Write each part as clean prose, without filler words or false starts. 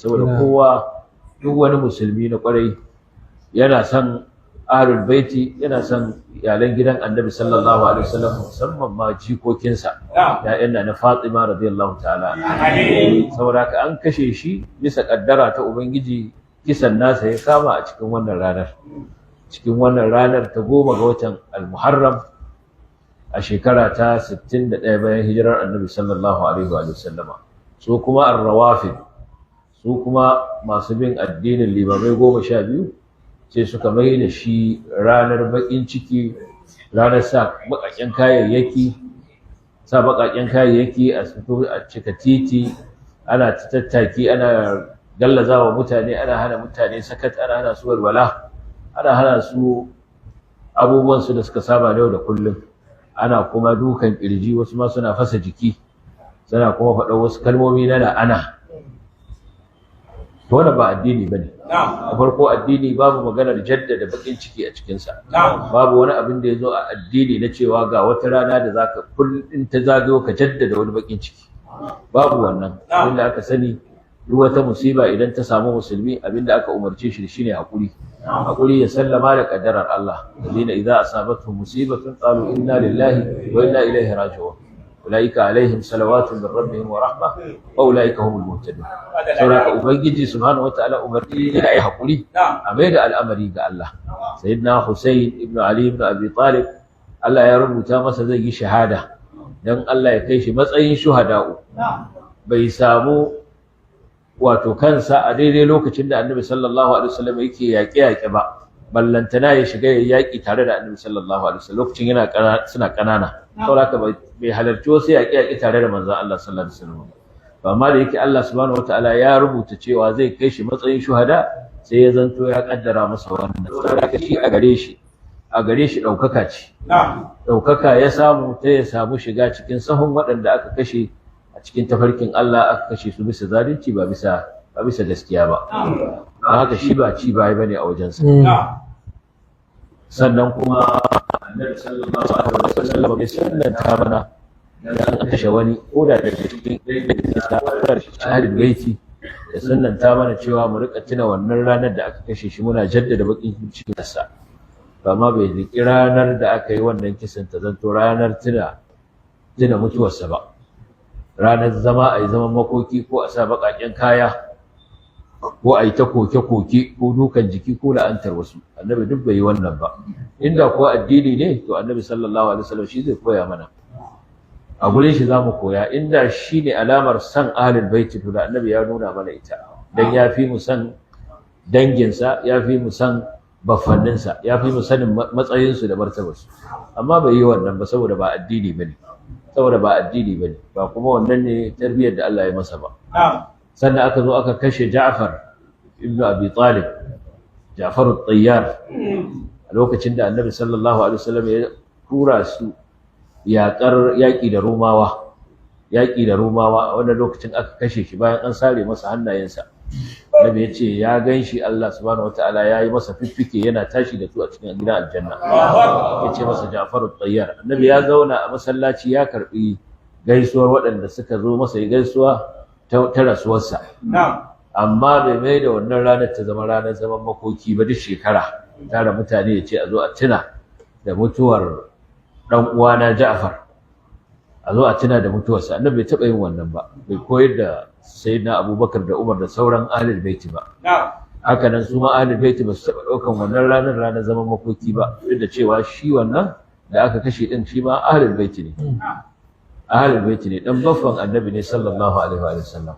Saboda kowa, duk wani musulmi na kwarai yana son Ahlul Baiti, yana son iyalan gidan Annabi sallallahu alaihi wasallam, musamman ma jikokinsa, ya'yan na Fatima radiyallahu ta'ala. Saboda haka an kashe shi bisa kaddara ta Ubangiji. Kisan nasa ya kama a cikin wannan ranar, cikin wannan ranar ta 10 ga watan Al-Muharram a shekara ta 61 bayan hijirar Annabi sallallahu alaihi wa sallama. Su kuma Ar-Rawafid, su kuma masu bin addinin limamai 12, sai suka mai da shi ranar baƙin ciki, ranar sa baƙaƙen kayayyaki, sa baƙaƙen kayayyaki, a fito a cika titi, ana tattaki, ana gallazawa mutane, ana hana mutane sakat, ana hana su walwala, ana hana su abubuwansu da suka saba yau da kullum, ana kuma dukan kirji, wasu ma suna fasa jiki, suna kuma faɗa wasu kalmomi na la'ana. To, wannan ba addini bane. A farko, addini babu maganar jaddada bakin ciki a cikinsa. Babu wani abin da ya zo a addini na cewa ga wata rana da zaka kullum ta zagayo ka jaddada wani bakin ciki. Babu wannan. Abin da aka sani, duk wata musiba idan ta samu musulmi, abin da aka umarce shi shine hakuri, hakuri, ya sallama da kaddarar Allah. Alladhina idza asabatuhum musibatun qalu inna lillahi wa inna ilaihi raji'un, ulaika alaihim salawatun min rabbihim wa rahma wa ulaika humul muhtadun. Saboda Ubangiji subhanahu wataala umarni ne ai hakuri, a mai da al'amari ga Allah. Sayyidina Husayn ibn Ali ibn Abi Talib, Allah ya rubuta masa zai yi shahada dan Allah ya kai shi matsayin shuhada'u. Bai samu wato kansa a daidai lokacin da Annabi sallallahu alaihi wasallam yake yaƙe-yaƙe ba, ballantana ya shiga ya yaƙi tare da Annabi sallallahu alaihi wasallam lokacin yana suna ƙanana. Saboda haka bai halarci wasu yaƙe-yaƙe tare da manzon Allah sallallahu alaihi wasallam ba. Amma da yake Allah subhanahu wataala ya rubuta cewa zai kai shi matsayin shuhada, sai ya zanto ya kaddara masa wannan. Saboda haka shi a gare shi ɗaukaka ce, ɗaukaka ya samu ta ya samu shiga cikin sahun waɗanda aka kashe a cikin tafarkin Allah, aka kashe su bisa zalunci, ba bisa gaskiya ba. Don haka shi ba ci baya bane a wajensa. Sannan kuma Annabi sallallahu alaihi wasallam bai sunnanta mana dan an kashe wani, ko da daga cikin Ahlul Baiti, ya sunnanta mana cewa mu rika tuna wannan ranar da aka kashe shi, muna jaddada bakin cikin sa. Ba ma bai riki ranar da aka yi wannan kisan ta zanto ranar tuna mutuwarsa ba, ranar zama a yi zaman makoki, ko a sa baƙaƙen kaya, ko a yi ta koke-koke, ko dukan jiki, ko la'antar wasu. Annabi duk bai yi wannan ba. Inda kuwa addini ne, to Annabi sallallahu alaihi wasallam shi zai koya mana, a gurin shi zamu koya. Inda shi ne alamar san Ahlul Baiti, to da Annabi ya nuna mana ita, dan ya fi mu san danginsa, ya fi mu san baffanninsa, ya fi mu sanin matsayinsu da martabarsu. Amma bai yi wannan ba saboda ba addini bane, saboda ba addini bane, ba kuma wannan ne tarbiyyar da Allah ya masa ba. Sannan aka zo aka kashe Ja'far ibn Abi Talib, Ja'far at-Tayyar, a lokacin da Annabi sallallahu alaihi wasallam ya tura su yaƙar yaƙi da Romawa, yaƙi da Romawa. A wannan lokacin aka kashe shi bayan an sare masa hannayensa. Nabi ya ce ya gan shi, Allah subhanahu wataala ya yi masa fiffike, yana tashi da su a cikin gidan aljanna. Ya ce masa Ja'far at-Tayyar. Annabi ya zauna a masallaci, ya karbi gaisuwar waɗanda suka zo masa yi gaisuwa ta rasuwarsa, amma bai mai da wannan ranar ta zama ranar zaman makoki ba, duk shekara tara mutane ya ce a zo a tuna da mutuwar ɗan uwana Ja'far, a zo a tuna da mutuwarsa. Annabi bai taɓa yin wannan ba, bai koyar da Sayyidina Abubakar da Umar da sauran Ahlul Baiti ba. Haka nan su ma Ahlul Baiti ba su taɓa ɗaukan wannan ranar ranar zaman makoki ba, duk da cewa shi wannan da aka kashe ɗin shi ma Ahlul Baiti ne, Ahlul Baiti ne, dan baffan Annabi ne sallallahu alaihi wa sallam.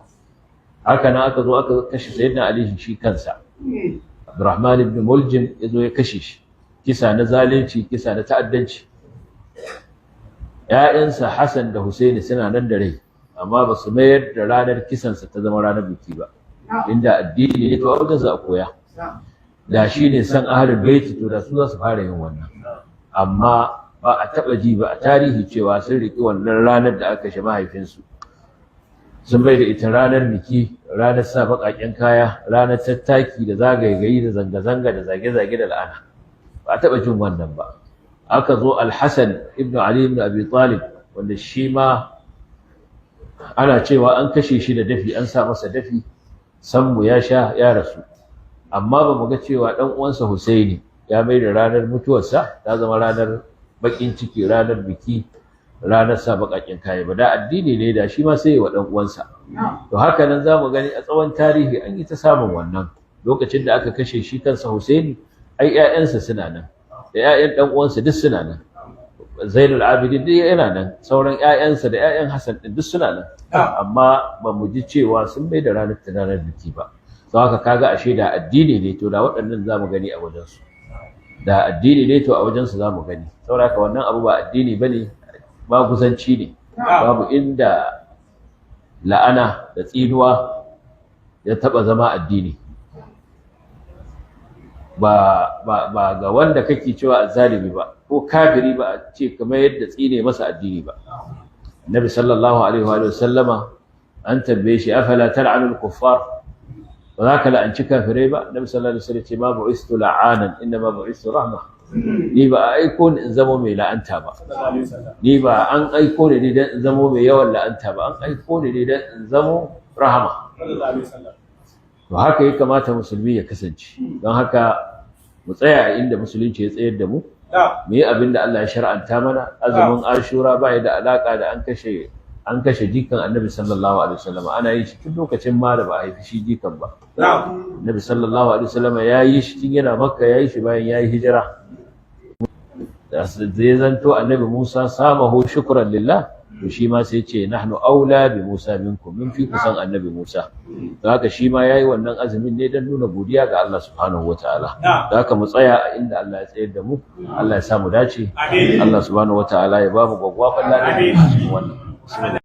Haka nan aka zo aka kashe Sayyidina Ali shi kansa. Abdurrahman ibn Muljim ya zo ya kashe shi, kisa na zalunci, kisa na ta'addanci. ‘Ya'yansa Hassan da Husaini suna nan da rai, amma ba su mayar da ranar kisansa ta zama ranar biki ba. Inda addini ne, to a wajen za a koya. Da shi ne san Ahlul Baiti, to da su za su fara yin wannan. Amma ba a taɓa ji ba a tarihi cewa sun riƙi wannan ranar da aka kashe mahaifinsu, sun bai da ita ranar biki, ranar sa baƙaƙen kaya, ranar tattaki da zagaye gari da zanga-zanga da zage-zage da la'ana. Ba a taɓa jin wannan ba. Aka zo Al-Hassan ibn Ali ibn Abi Talib, wanda shi ma ana cewa an kashe shi da dafi, an sa masa dafi. Sammu ya sha ya rasu, amma ba mu ga cewa dan uwansa Husaini ya mai da ranar mutuwarsa ta zama ranar bakin ciki, ranar biki, ranar sa bakakin kaya ba. Da addini ne, da shi ma sai wa dan uwansa. To haka nan zamu gani a tsawon tarihi an yi ta samun wannan. Lokacin da aka kashe shi kansa Husaini, ai ƴaƴansa suna nan, da ƴaƴan dan uwansa duk suna nan, Zainul Abidin duk yana nan, sauran ƴaƴansa da ƴaƴan Hassan din duk suna nan, amma ba mu ji cewa sun mai da ranar ta ranar biki ba. Don haka kaga ashe da addini ne, to da waɗannan zamu gani a wajensu. Da addini ne, to a wajensu zamu gani. Saboda haka wannan abu ba addini bane, maguzanci ne. Babu inda la'ana da tsinuwa ya taba zama addini. Ba ga wanda kake cewa azzalimi ba ko kafiri ba a ce kamar yadda tsine masa addini ba. Nabi sallallahu alaihi wa sallama an tambaye shi, afala tal'anu al-kuffar, ba za ka la'anci kafirai ba? Nabi sallallahu alaihi wasallam ce, ma bu'istu la'anan, inna ma bu'istu rahma. Ni ba a aiko ni in zamo mai la'anta ba, ni ba an aiko ni dan in zamo mai yawan la'anta ba, an aiko ni dan in zamo rahama. To haka ya kamata musulmi ya kasance. Don haka mu tsaya a inda musulunci ya tsayar da mu, mu yi abin da Allah ya shar'anta mana. Azumin Ashura ba ya da alaka da an kashe jikan Annabi sallallahu alaihi wasallam. Ana yin shi tun lokacin ma da ba a haifi shi jikan ba. Annabi sallallahu alaihi wasallam ya yi shi tun yana Makka, ya yi shi bayan ya yi hijira. Da zai zanto Annabi Musa samahu shukran lillah, to shi ma sai ce, nahnu aula bi Musa minkum, mun fi kusan Annabi Musa. Don haka shi ma yayi wannan azumin ne don nuna godiya ga Allah subhanahu wataala. Don haka mu tsaya a inda Allah ya tsayar da mu. Allah ya sa mu dace. Allah subhanahu wataala ya ba mu gwagwaban lafiya wannan.